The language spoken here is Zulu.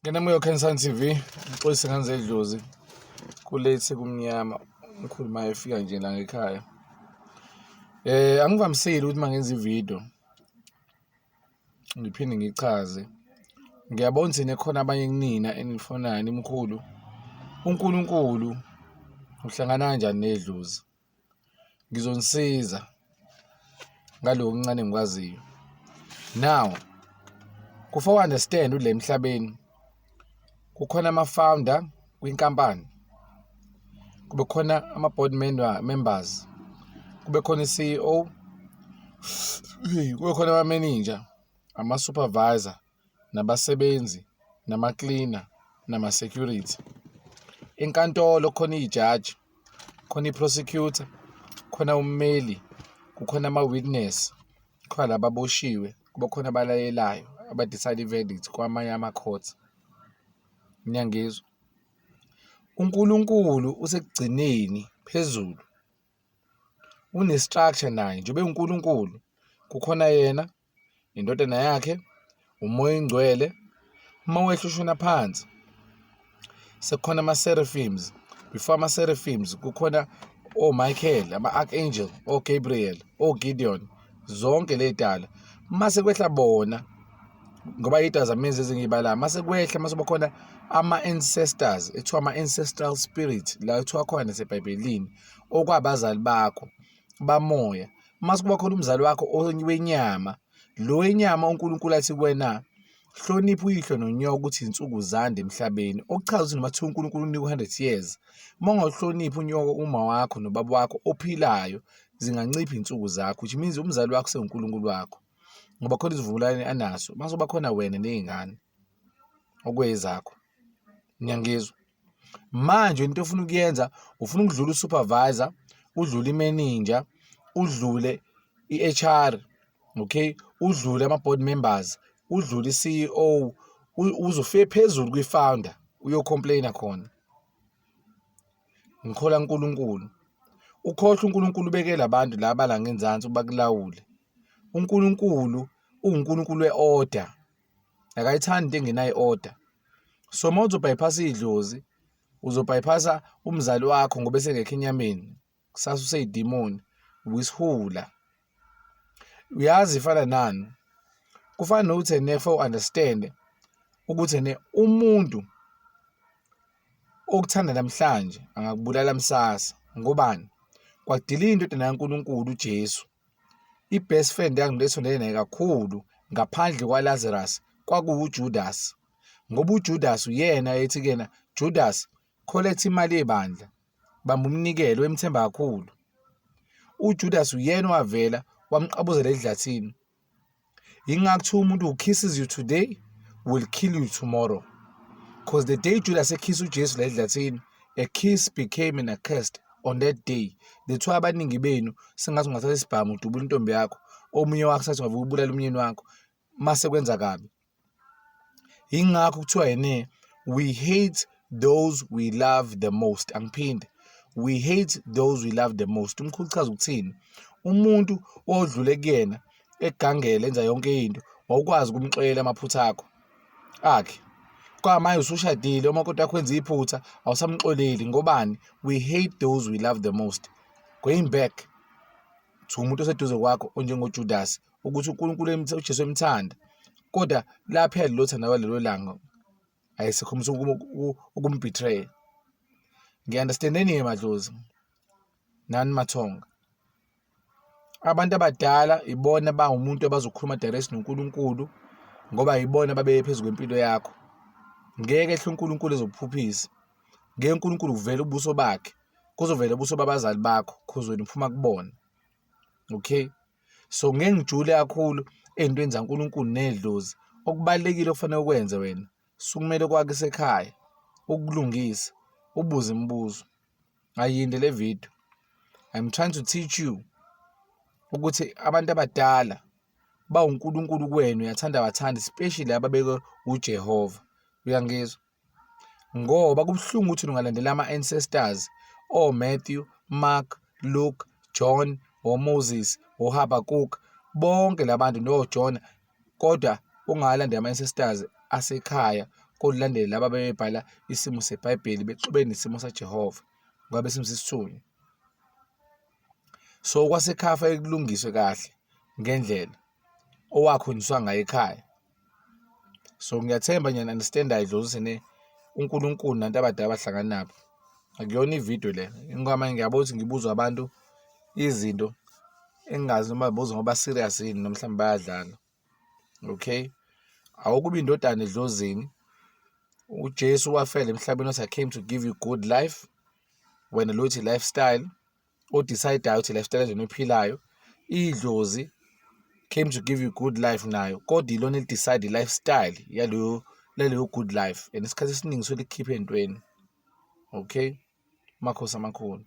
Ngena moya Khanyisani TV, ngixolise ngane zedlozi. Kulate sekumnyama, umkhulu maye efika nje la ngekhaya. Angivamisile ukuthi mangenza ivideo ngiphinde ngichaze. Ngiyabona ukuthi nekhona abanye kunina enifonayo nimkhulu. UNkulunkulu uhlangana kanjani nedlozi? Ngizonisiza ngaloko okuncane engikwaziyo. Now, kufanele u-understand ukuthi la emhlabeni kukhona ama-founder kwinkampani, kube khona ama-board members, kube khona i-C_E_O, kube khona ama-manager, ama-supervisor, nabasebenzi, nama-cleaner, nama-security. Enkantolo khona ijaji, khona i-prosecutor, khona ummeli, kukhona ama-witness, khona laba aboshiwe, kube khona abalalelayo aba-decide i-verdict kwamanye ama-court. Niyangizwa? UNkulunkulu usekugcineni phezulu, une-structure naye njengoba ewuNkulunkulu, kukhona yena, indodana yakhe, umoya oyingcwele. Uma wehla ushona phansi sekukhona ama-seraphims, before ama-seraphims kukhona o-Michael, ama-archangel, o-Gabriel, o-Gideon, zonke ley'dala. Mase kwehla bona ngoba iy'dalwa zamenzi ezingiyibalayo, mase kwehla mase kuba khona ama-ancestors ekuthiwa ama-ancestral spirit la ekuthiwa khona naseBhayibhelini okwabazali bakho bamoya. Mase kuba khona umzali wakho wenyama, lo wenyama uNkulunkulu athi kuwena hlonipha uyihlo nonyoko ukuthi iy'nsuku zande emhlabeni, okuchaza ukuthi noma kuthiwa uNkulunkulu unika u-hundred years, uma ungawuhloniphi unyoko, uma wakho nobaba wakho ophilayo, zingancipha iy'nsuku zakho, which means umzali wakho sewuNkulunkulu wakho ngoba khona isivumelwano anaso. Mase kuba khona wena ney'ngane okwezakho, niyangizwa? Manje into ofuna ukuyenza ufuna ukudlula u-supervisor, udlule i-manager, udlule i-H_R, okay, udlule ama-board members, udlule i-C_E_O, uze ufike phezulu kwi-founder uyo-complain-a khona. Ngikholwa uNkulunkulu. Ukhohlwe uNkulunkulu ubeke la bantu laba la ngenzansi bakulawule. UNkulunkulu uwuNkulunkulu we-order, akayithandi into engenayo i-order. So uma uzo-bypass-a idlozi, uzo-bypass-a umzali wakho ngoba esengekho enyameni, kusasa useyidimoni, wisihula. Uyazi ifana nani? Kufana nokuthi ene u-understand ukuthi ene umuntu okuthanda namhlanje angakubulala msasa. Ngobani? Kwadilika indodana kaNkulunkulu uJesu. I-best friend yakhe esondele naye kakhulu ngaphandle kwaLazarus kwakuwuJudas. Ngoba uJudas uyena ethi kuyena, Judas, collect imali yebandla, bamba umnikelo, emthemba kakhulu. UJudas uyena owavela wamqabuzela edlathini. Yingakho kuthiwa umuntu who kisses you today will kill you tomorrow. Because the day Judas ekhisa uJesu la edlathini, a kiss became an accursed on that day. That's why abaningi benu sengathi ungathatha isibhamu udubule intombi yakho, omunye wakho sathi ungavuka ubulala umyeni wakho mase kwenza kabi. Yingakho kuthiwa yene we hate those we love the most. Angiphinde, we hate those we love the most. Umkhulu chaza ukuthini? Umuntu odlule kuyena egangele enza yonke into, wawukwazi ukumxolela amaphutha akho akhe. Kwamanje usushadile, umakoti wakho wenza iphutha, awusamxoleli. Ngobani? We hate those we love the most. Going back to umuntu oseduze kwakho onjengoJudas, ukuthi uNkulunkulu uJesu emthanda, kodwa laphela lelo thando kwalelo langa ayisekhombisa ukum-betray. Ngi-understand-eni-ke madlozi nani mathonga. Abantu abadala ibona bawumuntu abazokhuluma direct noNkulunkulu ngoba yibona ababeke phezu kwempilo yakho. Ngeke ehle uNkulunkulu ezokuphuphisa, ngeke uNkulunkulu kuvele ubuso bakhe, kuzovela ubuso babazali bakho cause wena uphuma kubona, okay? So ngeke ngijule kakhulu ey'ntweni zaNkulunkulu nedlozi. Okubalulekile okufanele ukwenze wena, sukumele kwakho isekhaya, ukulungise, ubuze imibuzo. Ayinde le video. I'm trying to teach you ukuthi abantu abadala bawuNkulunkulu kuwena, uyathanda abathandi, especially ababekwe uJehova. Uyangizwa? Ngoba kubuhlungu ukuthi ungalandela ama-ancestors o-Matthew, Mark, Luke, John, oMoses, oHabakuk, bonke labantu noJona, kodwa ungalandeli ama-ancestors asekhaya Kodwa ulandele laba abebebhala isimo seBhayibheli bexube nesimo saJehova ngoba besebenzisa isithunywa. So kwasekhaya fanele kulungiswe kahle ngendlela owakhonjiswa ngayo ekhaya. So ngiyathemba ngiyani-understand-a idlozi ne uNkulunkulu nantu abadala abahlangana nabo. Akuyona ividiyo le ngoba manje ngiyabona ukuthi ngibuzwa abantu izinto engingazi noma ngibuzwa ngoba serious yini noma mhlawumbe bayadlala. Okay, awukube indodana edlozini. UJesu wafela emhlabeni wathi, "I came to give you good life." Wena lo uthi lifestyle, o-decide-ayo ukuthi lifestyle enjani oyiphilayo. Idlozi came to give you good life nayo, kodwa ilona eli-decide i-lifestyle yaleyo laleyo good life, and isikhathi esiningi suke likhiphe entweni. Okay, Makhosi amakhulu.